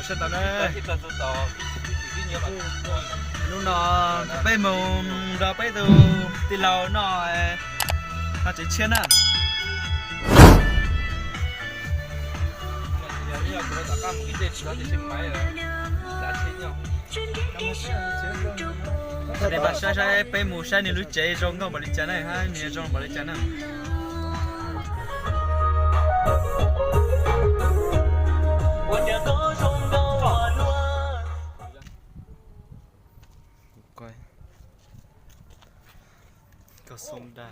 Sawv ntawd na, hnub no peb mus nrog peb tus tij laug noj ho tsev tshiab na. Saib saib peb mus saib nws lub tsev zoo nkauj npaum li cas na, nws zoo npaum li cas na. Koj xoo da.